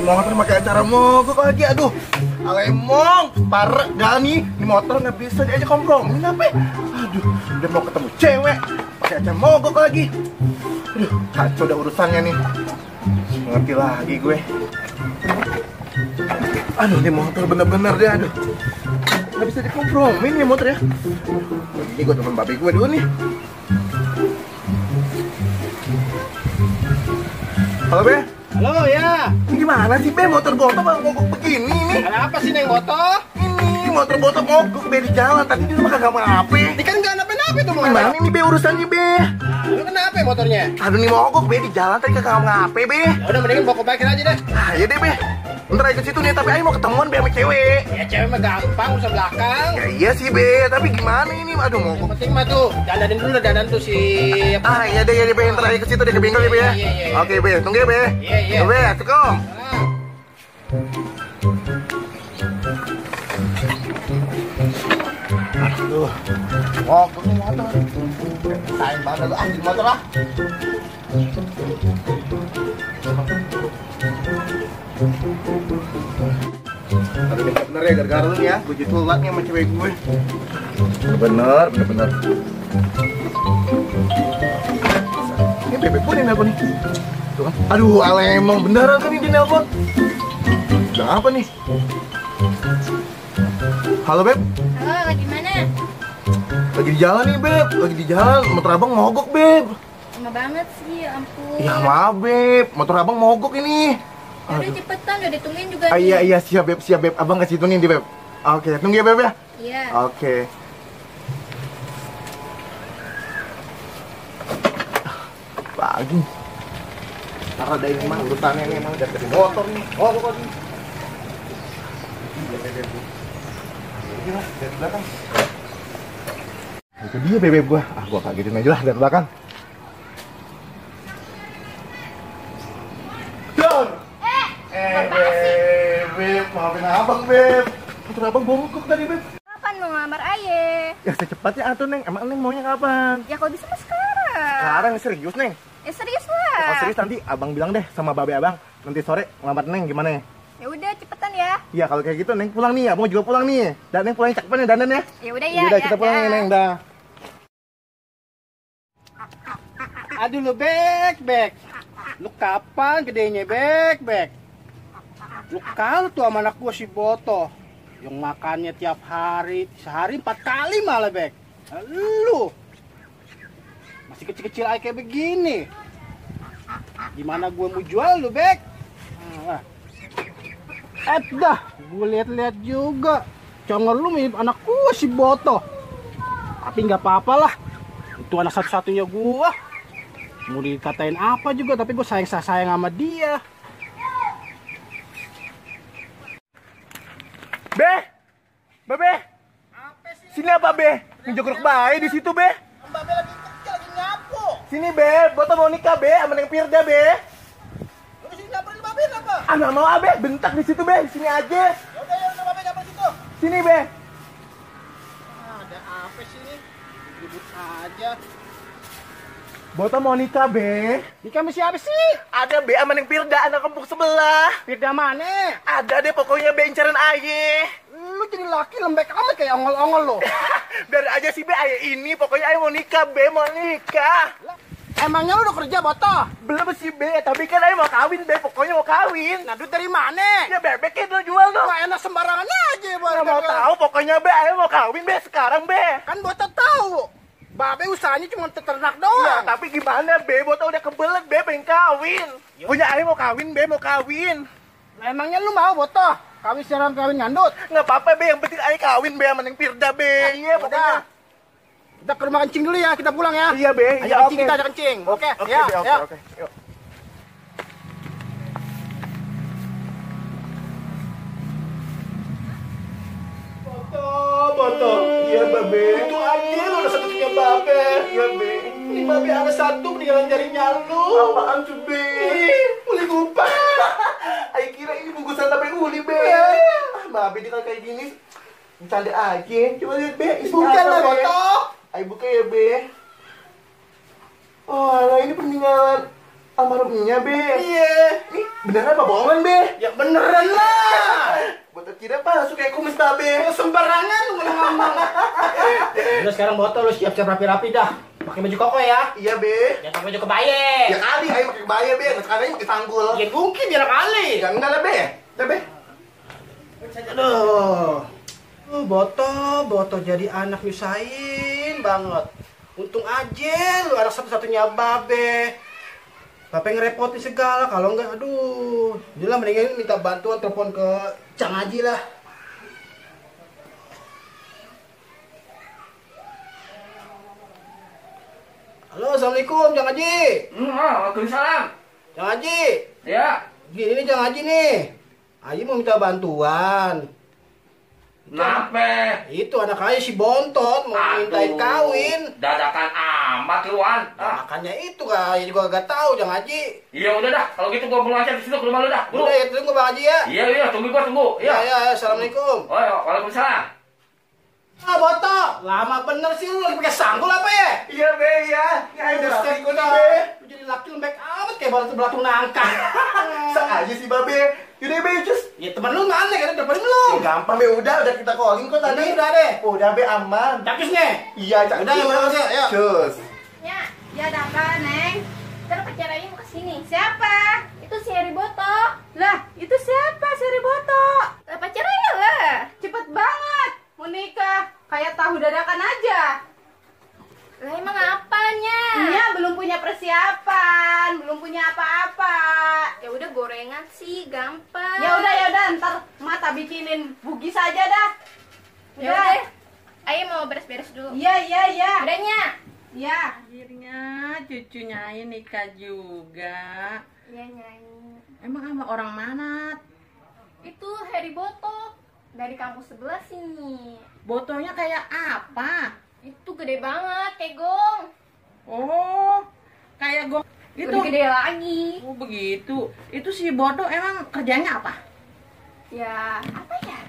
Ini motor pakai acara mogok lagi, aduh. Alemong, parah dah nih. Ini motor nggak bisa diajak kompromi apa? Aduh, udah mau ketemu cewek, pakai acara mogok lagi. Aduh, kacau dah urusannya nih. Ngerti lagi gue. Aduh, ini motor bener-bener deh, aduh. Nggak bisa dikompromi nih motor ya. Ini gue temen babi gue dulu nih. Halo, Be. Halo ya. Ini gimana sih, Be? Motor Boto mogok begini nih. Ada apa sih Neng Boto? Ini motor Boto mogok, Be, di jalan. Tadi dia mah kagak apa-apa. Ini kan nggak apa-apa tuh mau. Gimana ini, Be, urusannya, Be? Lu kenapa ya motornya? Aduh, nih mogok, Be, di jalan. Tadi kagak apa-apa, Be. Ya udah mendingan bawa ke bengkel aja deh. Ah, iya deh, Be. Ntar aja ke situ nih, tapi ayo mau ketemuan, Be, sama cewek. Ya cewek mah gampang, usah belakang. Ya iya sih, Be. Tapi gimana ini? Aduh, Yang mogok. penting mah tuh dandanin dulu dah, dandan tuh si Ah, iya deh, Be. Ntar aja ke situ deh, ke bengkel ya, Be. Iya. Oke, Be. Tunggu ya, Be. Iya. Tunggu, Be. Assalamualaikum. Aduh, mogok nih motor. Sayang banget lu, di motor lah. Aduh, ini bener ya, gara-gara lu nih ya. Gue jadi telat nih sama cewek gue. Bener. Ini bebek gue nih nelpon nih. Tuh kan. Aduh, Alemong, beneran kan ini dia nelpon. Udah apa nih? Halo, Beb. Halo, lagi mana? Lagi di jalan nih, Beb. Lagi di jalan. Motor abang mogok, Beb. Lama banget sih, ya ampun. Ya maaf, Beb. Motor abang mogok ini. Ya udah cepetan, udah ditungguin juga Ah, nih. iya, siap, Beb. Abang ke situ nih, Beb. Oke, tunggu ya, Beb ya. Iya. Oke. Pagi. Karena ada ini mah urusannya nih emang dari motor nih. Oh, kok ini. Ini lah, dari belakang. Itu dia bebek gua. Ah, gua kagetin aja lah dari belakang. Dor. Beb, maafin abang, Beb. Motor abang bongkok tadi, Beb. Kapan mau ngelamar Aye? Ya secepatnya atuh, Neng. Emang Neng maunya kapan? Ya kalau bisa mah sekarang. Sekarang serius, Neng. Ya serius lah. Kalau serius nanti abang bilang deh sama babe abang. Nanti sore ngelamar Neng gimana ya? Ya udah cepetan ya. Iya kalau kayak gitu Neng pulang nih ya. Mau juga pulang nih. Dan Neng pulang cakepan ya dandan ya. Ya udah ya. Udah kita pulang ya Neng dah. Aduh lu bek. Lu kapan gedenya bek? Lu kalau tuh sama anak gua si Boto yang makannya tiap hari, sehari 4 kali malah bek. Lu masih kecil-kecil aja kayak begini. Gimana gua mau jual lu bek? Dah, gua lihat-lihat juga. Congor lu mirip anak gua si Boto. Tapi nggak apa-apa lah. Itu anak satu-satunya gua. Mau dikatain apa juga, tapi gue sayang sama dia. Be, Babe, sini apa Be? Ngejogrok bayi di situ Be. Babe lagi nyapu. Sini Be, Boto mau nikah Be, sama Neng Pirda Be. Lu di sini nyamperin Babe apa? Ah nggak mau Be, bentak di situ Be, di sini aja. Udah Babe nyamperin situ. Sini Be. Ada apa sih ini? Ribut aja. Boto mau nikah Be. Nikah sama siapa sih? Ada Be sama Neng Pirda, anak kampung sebelah. Firda mana? Ada deh pokoknya Be incaran aye. Lu jadi laki lembek amat kayak ongol-ongol lo. Biar aja sih Be, aye ini pokoknya aye mau nikah Be, mau nikah. Emangnya lu udah kerja Boto? Belum sih Be, tapi kan aye mau kawin Be, pokoknya mau kawin. Nah duit dari mana? Ya bebek itu jual dong. Wah enak sembarangan aja Nggak mau tahu, pokoknya Be, aye mau kawin Be sekarang Be. Kan Boto tahu. Babe usahanya cuma ternak Ya, doang. tapi gimana Be, Boto udah kebelet Be, pengen kawin. Punya aye mau kawin Be, mau kawin. Lah, emangnya lu mau Boto? Kawin siaran kawin ngandut? Nggak apa-apa Be, yang penting aye kawin Be sama Neng Pirda Be. Iya pokoknya. Kita ke rumah kencing dulu ya, kita pulang ya. Iya Be, Ayo iya kencing, oke. kita ada kencing. Oke, Oke ya, Be, ya. oke. Yuk. Boto. Iya Babe. Itu aja lu udah satu-satunya Babe. Iya Be. Ini Babe ada satu meninggalan jarinya lu. Apaan tuh Be? Uli gupa. Ayo kira ini bungkusan tape uli Be. Babe dia kan kayak gini. Bercanda aja. Coba lihat Be. Bukan lah Boto. Ayo buka ya Be. Oh, nah ini peninggalan Almarhumnya, Be. Iya. Nih, beneran apa bohongan, Be? Ya beneran lah. Boto kira palsu kayak kumis, Be. Sembarangan lu ngomong. Udah sekarang botol lu siap-siap rapi-rapi dah. Pakai baju koko ya. Iya, Be. Jangan pakai baju kebaya. Ya kali, ayo pakai kebaya, Be. Nah, sekarang pakai sanggul. Ya mungkin biar kali. Ya enggak lah, Be. Udah, Be. Aduh. Boto jadi anak nyusahin banget. Untung aja lu anak satu-satunya Babe. Babe ngerepotin segala, kalau enggak aduh. Udah lah mendingan minta bantuan telepon ke Cang Haji lah. Halo, assalamualaikum Cang Haji. Waalaikumsalam. Cang Haji. Ya, Gini nih Cang Haji nih. Haji mau minta bantuan. kenapa? Itu anak aja si Bontot mau mintain kawin. Dadakan amat lu, Wan. Makanya itu Haji juga gak tahu Cang Haji. Iya udah dah, kalau gitu gua pulang aja di situ ke rumah lu dah. Buru. Udah ya tunggu Bang Haji ya. Iya, tunggu gua tunggu. Ya, assalamualaikum. Oh, ya, waalaikumsalam. Ah, Boto, lama bener sih lu lagi pakai sanggul apa ya? Iya, Be, ya. Ya, udah Buset, rapi kok nih, dah. Be. Lu jadi laki lembek amat kayak belatung nangka. Sak aja sih, Babe. Yaudah, Be, cus. Ya temen lu mana kan depan lu? Ya, gampang, Be. Udah kita calling kok tadi. Udah deh. Udah, Be, aman. Capcus nih. Iya, Cak. Udah, ya, berangkat ya, ayo. Cus. Ya ada apa, Neng? Ntar pacarnya mau kesini. Siapa? Itu si Heriboto. Lah, itu siapa si Heriboto? Lah pacarnya lah. Cepet banget. Mau nikah. Kayak tahu dadakan aja. Lah emang apanya? Iya, belum punya persiapan, belum punya apa-apa. Ya udah gorengan sih, gampang. Ya udah, ntar mata bikinin bugis aja dah. Ya udah. Ayo mau beres-beres dulu. Iya. Udahnya. Ya. Akhirnya cucunya Ayu nikah juga. Iya, nyanyi. Emang sama orang mana? Itu Heriboto dari kampus sebelah sini. Botolnya kayak apa? Itu gede banget, kayak gong. Oh, kayak gong. Itu Lebih gede lagi. Oh begitu. Itu si Boto emang kerjanya apa? Ya, apa ya?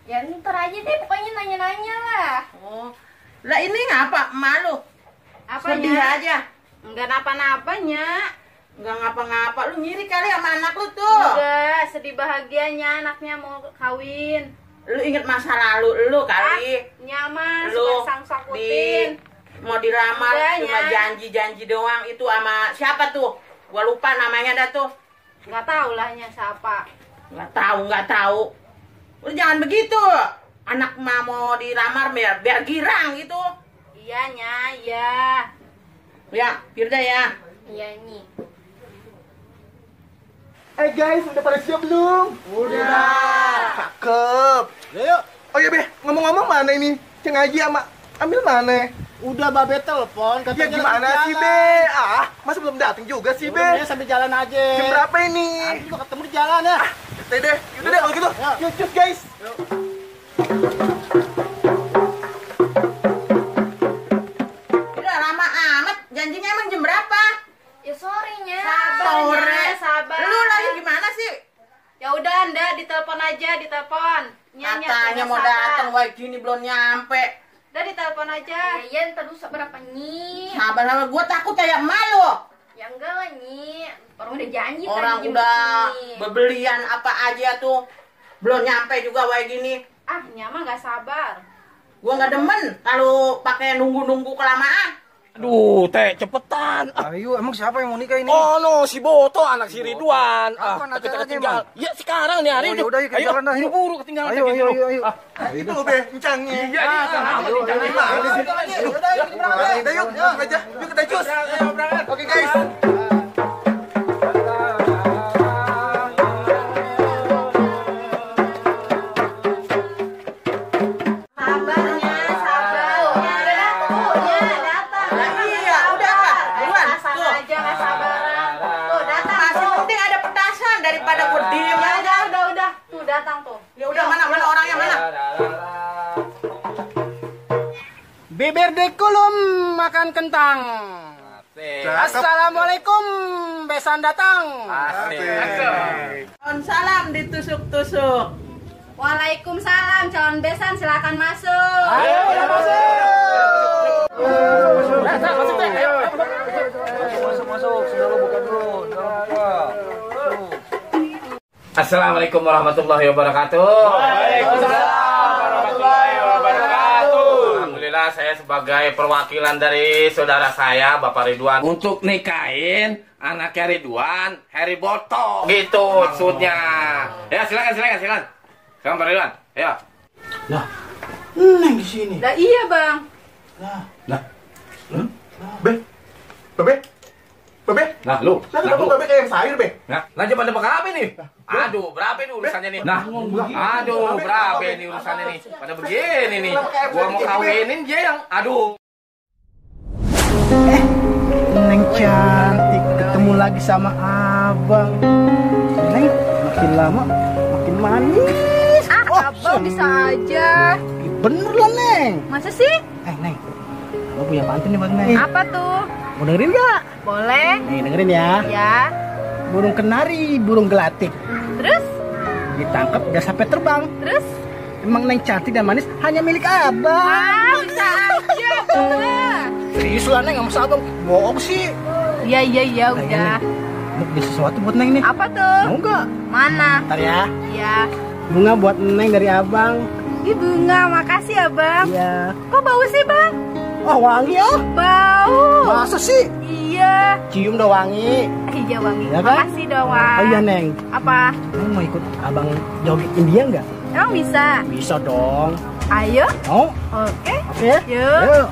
Ya ntar aja deh, pokoknya nanya-nanya lah. Oh, lah ini ngapa? Malu? Sedih aja. Enggak napa-napanya. Nggak ngapa-ngapa. Lu ngiri kali sama anak lu tuh. Enggak, sedih bahagianya anaknya mau kawin. Lu inget masa lalu lu kali. Nyaman, Lu suka sangkutin. mau dilamar Udah, cuma Nya. janji-janji doang. Itu sama siapa tuh? Gua lupa namanya dah tuh. Nggak tahu lahnya siapa. Nggak tahu. Lu jangan begitu. Anak mah mau dilamar biar girang gitu. Iya, Nya, iya. Ya, Firda ya. Iya, Nyi. Guys, udah pada siap belum? Udah. Cakep. Yuk. Oh iya, Be. Ngomong-ngomong mana ini? Ceng Haji sama Ambil mana? Udah Babe telepon Ya katanya gimana lagi sih, jalan. Be? Ah, masa belum datang juga sih, Be? Udah sambil jalan aja. Jam berapa ini? Nanti juga ketemu di jalan ya. Deh, yaudah deh kalau gitu. Ya. Yuk, cus guys. Udah lama amat. Janjinya emang jam berapa? Ya sorenya. Sore. Sabar. Lu lagi gimana sih? Ya udah, Anda ditelepon aja, ditelepon. Nyanyi Katanya mau datang, wah gini belum nyampe. Udah ditelepon aja. Ya, ntar dulu sabar apa, Nyi? Sabar, gua takut kayak malu. Ya enggak lah, Nyi. Orang udah janji Orang tadi jam udah segini. bebelian apa aja tuh. Belum nyampe juga wah gini. Ah, Nyama nggak sabar. Gua nggak demen kalau pakai nunggu-nunggu kelamaan. Aduh, Teh, cepetan. Ayo, emang siapa yang mau nikah ini? Oh no, si Boto anak si Ridwan. Kapan acaranya, ketinggalan. Ya sekarang nih hari Oh, ini. yaudah, yuk, kita jalan dah, yuk. Buru ketinggalan. Ayo. Itu loh, Be, encangnya. Iya, Ayo, gimana sih? Udah yuk, aja. Yuk kita cus. Oke, guys. Sabarnya, sabar. Udah datang, datang. Iya, udah apa? Buruan. Asal Tuh. aja nggak sabaran. Tuh, datang. Masih Tuh. penting ada petasan daripada gua diem Ya aja. udah. Tuh, datang tuh. Ya udah mana orangnya mana? Bibir dekulum makan kentang. Assalamualaikum, besan datang. Salam ditusuk-tusuk. Waalaikumsalam, calon besan silakan masuk. Ayo, udah masuk. Masuk, Teh. Ayo. Masuk. Assalamualaikum warahmatullahi wabarakatuh. Waalaikumsalam warahmatullahi wabarakatuh. Alhamdulillah saya sebagai perwakilan dari saudara saya Bapak Ridwan untuk nikahin anaknya Ridwan, Heri Boto. Gitu maksudnya. Ya silakan. Silakan Pak Ridwan. Ya. Nah, Neng di sini. Lah iya, Bang. Bebe, Nah, lu. kenapa Bebe kayak yang sayur, Be? Nah, coba tebak apa nih? Aduh, berapa ini urusannya nih? Nah, aduh, berapa ini urusannya nih? Pada begini nih. Gua mau kawinin dia yang, aduh. Neng cantik, ketemu lagi sama abang. Neng makin lama makin manis. Abang bisa aja. Bener lah Neng. Masa sih? Neng, aku punya pantun nih buat Neng. Apa tuh? Mau dengerin gak? Boleh? Nih dengerin ya. Ya. Burung kenari, burung gelatik, Terus? ditangkap gak sampai terbang. Terus? Emang Neng cantik dan manis hanya milik abang. Wah, bisa aja. Bener. Serius lah Neng, gak masa abang bohong sih. Iya, Nah, udah. Mau beli sesuatu buat Neng nih. Apa tuh? Mau gak? Mana? Ntar ya. Ya. Bunga buat Neng dari abang. Ih, bunga. Makasih ya, Bang. Iya. Kok bau sih, Bang? Oh wangi ya? Bau. Masa sih? Iya. Cium udah wangi. Iya, wangi. Ya kan? Makasih dong, Wang. Oh iya Neng. Apa? Kamu mau ikut abang joget India nggak? Emang bisa? Bisa dong. Ayo. Mau? Oke. Oke. Yuk. Yuk.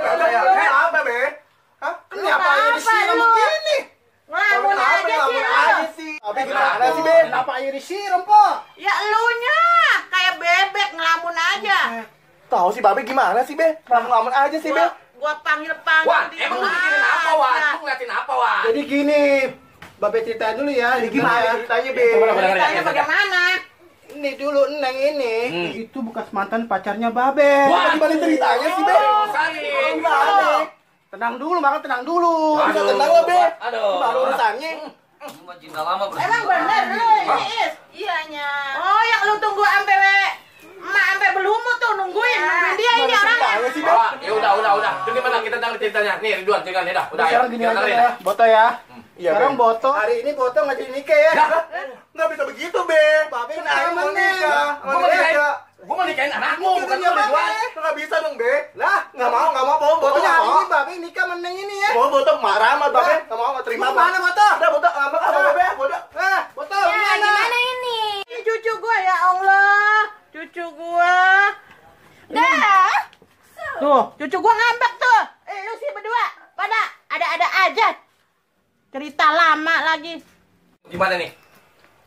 Kenapa, Be? Hah? Kenapa aja disiram begini? Ngelamun aja sih lu. Abi gimana sih, Be? Kenapa air disiram, Po? Ya elunya kayak bebek ngelamun aja. Tahu sih Babe gimana sih, Be? Ngelamun aja sih, Be. Gua panggil Wan, di emang lu rumah mikirin apa, Wan? aja. Lu ngeliatin apa, Wan? Jadi gini, Babe ceritain dulu ya. Jadi gimana ceritanya, Be? Coba dengerin, Ceritanya ya. bagaimana? Ini dulu Neng ini, itu bekas mantan pacarnya Babe. Wah, Gimana ceritanya sih, Be? Sakin. Gimana? Tenang dulu, maka tenang dulu. Bisa tenang lah, Be. Aduh. Gimana urusannya? Cinta lama Emang bener lu ini Is? Iyanya. Oh yang lu tunggu ampe emak ampe berlumut tuh nungguin dia ini orangnya. Ceritanya sih, Be. Oh, ya udah. Itu gimana kita denger ceritanya? Nih, Ridwan, ceritanya dah. Udah, Sekarang ayo. gini Kita aja dengerin. ya, Boto ya. Iya, Sekarang Be. Boto, hari ini Boto nggak jadi nikah ya. Nggak bisa begitu, Be. Babe Kan Aing mau gimana? nikah. Gua mau nikahin. Gua mau nikahin anakmu, bukan lu, Ridwan. Nggak bisa dong, Be. Lah, nggak mau, Bohong, Boto Pokoknya nggak hari mau. ini Babe nikah sama Neng ini ya. Bohong, Boto marah sama Babe. Nggak mau, nggak terima. Gimana, Boto? Udah, Boto, ngambek apa, Babe? Boto. Boto, Ya, gimana? gimana ini? Ini cucu gua ya Allah. Cucu gua. Dah. Tuh, cucu gua ngambek tuh. Lu sih berdua pada ada aja. Cerita lama lagi. Gimana nih?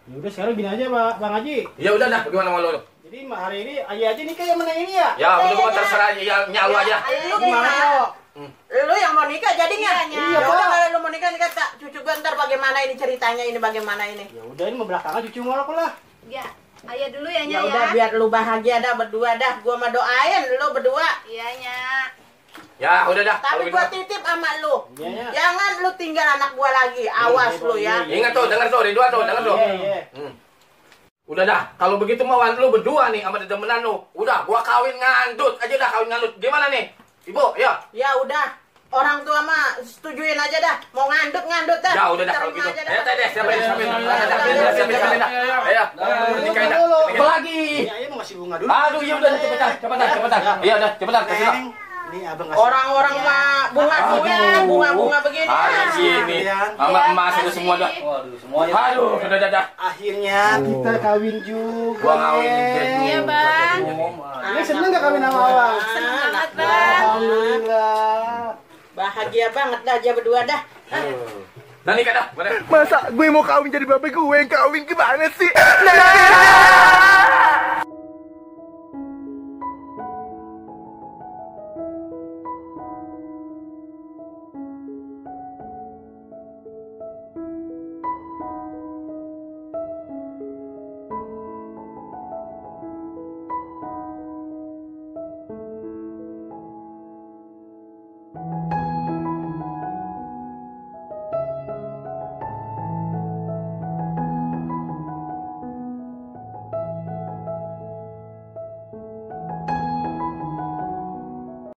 Udah sekarang gini aja Bang Haji. Ya udah dah, gimana mau lu? Jadi hari ini ayah aja nikah yang mana ini ya? Ya, betul terserah yang nyawa aja. Lu Gimana kok? Lu yang mau nikah jadinya? Iya, Ya udah kalau lu mau nikah tak cucu gua ntar bagaimana ini ceritanya ini bagaimana ini. Ya udah ini mau belakangan cucu mau aku lah. Ya, ayah dulu ya, Ya Nya udah ya. biar lu bahagia dah berdua dah. Gua mah doain lu berdua. Iya, Nya. Ya, udah dah. Kalau Tapi gitu. gua titip sama lu. Iya, Nya. Jangan lu tinggal anak gua lagi. Awas lu ya. Ingat tuh, denger tuh, Ridwan tuh, denger tuh. Iya, iya. Udah dah, kalau begitu mah lu berdua nih sama dedemenan lu. Udah, gua kawin ngandut aja dah, kawin ngandut. Gimana nih? Ibu, ya. Ya udah. Orang tua mah setujuin aja dah. Mau ngandut dah. Ya udah dah kalau Terima gitu. aja dah. Ayo teh, siapin. Siapin dah. Ayo, nikahin dah. Apa lagi? Ini ayah mau ngasih bunga dulu. Aduh, iya udah cepetan. Iya udah, cepetan kasih dah. Neng, ini abang ngasih. Orang-orang mah bunga begini. Ada sini. Sama emas itu semua dah. Waduh, semuanya. Aduh, udah. Akhirnya kita kawin juga. Gua kawin Neng. juga. Iya, Bang. Ini seneng gak kawin sama abang? Seneng banget, Bang. Alhamdulillah. Bahagia banget dah aja berdua dah. Nah nikah dah. Masa gue mau kawin jadi babe gue yang kawin gimana sih? Nah.